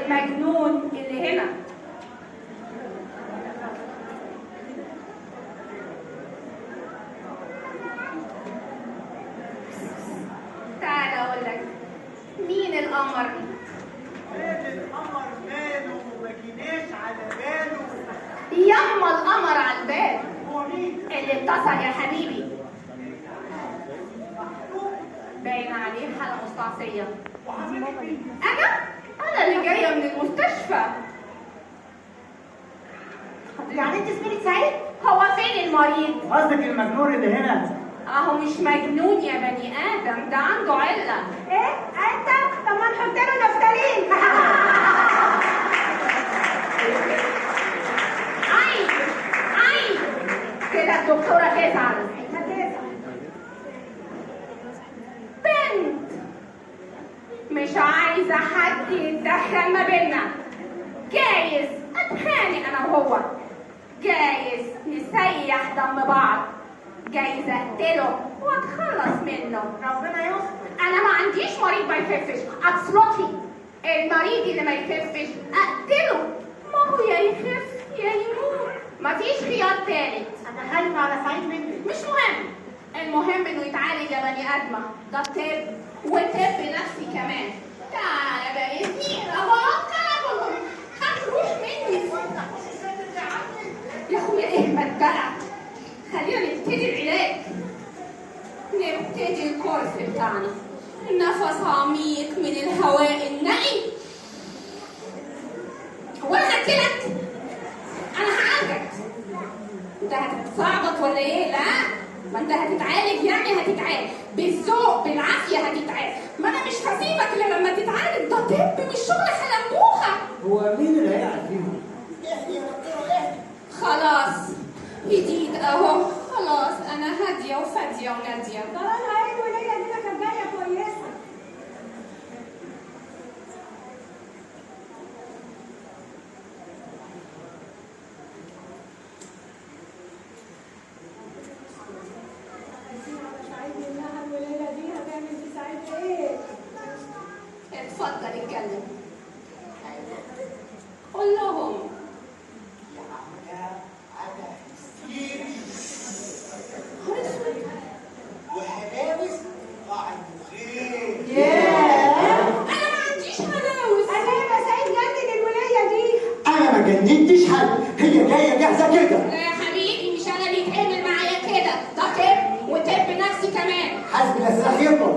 المجنون اللي هنا. تعال اقول لك مين القمر؟ مال القمر ماله ما جيناش على باله. يما القمر على الباب. هو مين؟ اللي اتصل يا حبيبي. باين عليه حالة مستعصية. وحضرتك مين؟ أنا اللي جاية من المستشفى. يعني انت زميلة سعيد؟ هو فين المريض؟ قصدك المجنون اللي هنا؟ اهو مش مجنون يا بني آدم، ده عنده علة. ايه؟ انت؟ طب ما نحط له نفتالين. عيب عيب كده الدكتورة تزعل. ما تزعل. بنت مش عايزة حد يتدخل ما بينا. جايز اتخانق انا وهو، جايز نسيح دم بعض، جايز اقتله واتخلص منه. ربنا يستر. انا ما عنديش مريض ما يخفش، absolutely. المريض اللي ما يخفش اقتله، ما هو يا يخف يا يموت، مفيش خيار تالت. انا خايفة على سعيد منك. مش مهم، المهم انه يتعالج يا بني ادمه. ده طب وطب نفسي كمان. تعالى بقى يا زميل اهو، هتروح مني يا اخويا. اهمل بقى، خلينا نبتدي العلاج، نبتدي الكورس بتاعنا. نفس عميق من الهواء النقي. هو انا هاكلك؟ انا هعالجك. انت هتتصعبط ولا ايه؟ لا، ما انت هتتعالج، يعني هتتعالج بالذوق بالعافية هتتعالج. ما انا مش هسيبك الا لما تتعالج. ده طب مش شغل حلمبوخه. هو مين اللي هيقعد فيهم؟ اهدي يا دكتورة اهدي. خلاص هديت اهو، خلاص انا هادية وفاديه وناديه. طلعنا ايه الوليه دي؟ ما كانت جاية كويسة. خايفين على سعيد منها الوليه دي، هتعمل في سعيد ايه؟ اتفضل اتكلم، قول لهم. يا عامله هستيري وهلاوس قاع المخيخ. انا ما عنديش هلاوس. انا يبقى سعيد جنن الوليه دي. انا ما جننتش حد، هي جاية جاهزة كده. لا يا حبيبي، مش انا اللي يتعمل معايا كده. ده طب وطب نفسي كمان. حاسب السلاح يطلع.